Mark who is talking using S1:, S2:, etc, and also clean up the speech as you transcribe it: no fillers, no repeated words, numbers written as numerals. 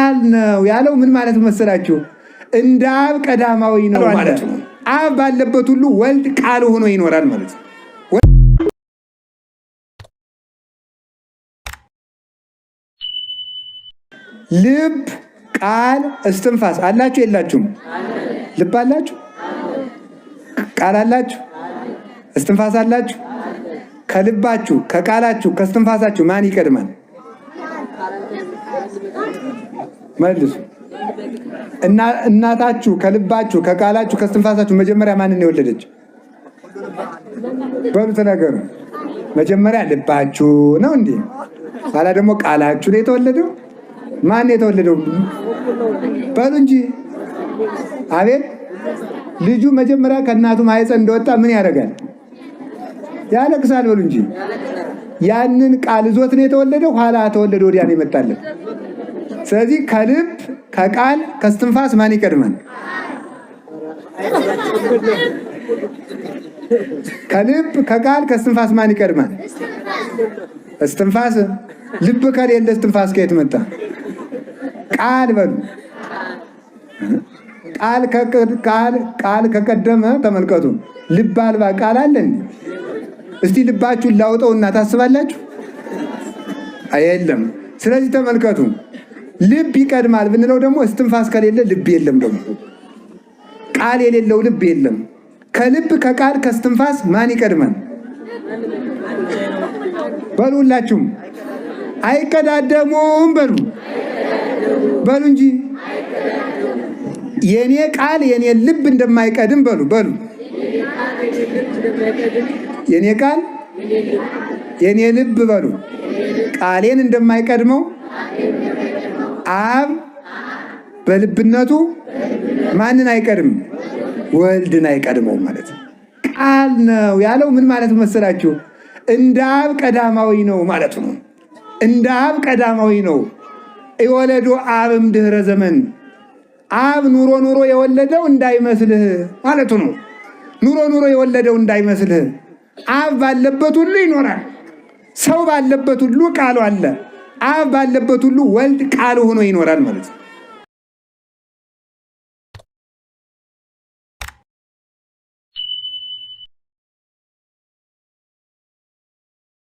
S1: ቃል ነው ያለው ምን ማለት መሰላችሁ? እንደ አብ ቀዳማዊ ነው ማለት ነው። አብ ባለበት ሁሉ ወልድ ቃል ሆኖ ይኖራል ማለት ነው። ልብ፣ ቃል፣ እስትንፋስ አላችሁ የላችሁም? ልብ አላችሁ? ቃል አላችሁ? እስትንፋስ አላችሁ? ከልባችሁ ከቃላችሁ ከእስትንፋሳችሁ ማን ይቀድማል? መልሱ። እናታችሁ ከልባችሁ ከቃላችሁ ከእስትንፋሳችሁ መጀመሪያ ማንን የወለደች? በሉ ተናገሩ። መጀመሪያ ልባችሁ ነው እንዴ? ኋላ ደግሞ ቃላችሁ ነው የተወለደው? ማን የተወለደው? በሉ እንጂ። አቤት። ልጁ መጀመሪያ ከእናቱ ማህፀን እንደወጣ ምን ያደርጋል? ያለቅሳል። በሉ እንጂ። ያንን ቃል ይዞት ነው የተወለደው። ኋላ ተወለደ ወዲያ ነው የመጣለን። ስለዚህ ከልብ ከቃል ከስትንፋስ ማን ይቀድማል? ከልብ ከቃል ከስትንፋስ ማን ይቀድማል? እስትንፋስ። ልብ ከሌለ እስትንፋስ ከየት መጣ? ቃል በሉ። ቃል ቃል ከቀደመ ተመልከቱ፣ ልብ አልባ ቃል አለ እንዴ? እስቲ ልባችሁን ላውጠውና ታስባላችሁ? የለም። ስለዚህ ተመልከቱ፣ ልብ ይቀድማል ብንለው ደግሞ እስትንፋስ ከሌለ ልብ የለም። ደግሞ ቃል የሌለው ልብ የለም። ከልብ ከቃል ከእስትንፋስ ማን ይቀድማል? በሉ ሁላችሁም አይቀዳደሙም በሉ በሉ እንጂ የኔ ቃል የኔ ልብ እንደማይቀድም በሉ በሉ። የኔ ቃል የኔ ልብ በሉ ቃሌን እንደማይቀድመው አብ በልብነቱ ማንን አይቀድም? ወልድን አይቀድመው ማለት ነው። ቃል ነው ያለው ምን ማለት መሰላችሁ? እንደ አብ ቀዳማዊ ነው ማለት ነው። እንደ አብ ቀዳማዊ ነው። የወለዶ አብም ድህረ ዘመን አብ ኑሮ ኑሮ የወለደው እንዳይመስልህ ማለቱ ነው። ኑሮ ኑሮ የወለደው እንዳይመስልህ። አብ ባለበት ሁሉ ይኖራል። ሰው ባለበት ሁሉ ቃሉ አለ። አብ ባለበት ሁሉ ወልድ ቃሉ ሆኖ ይኖራል ማለት ነው።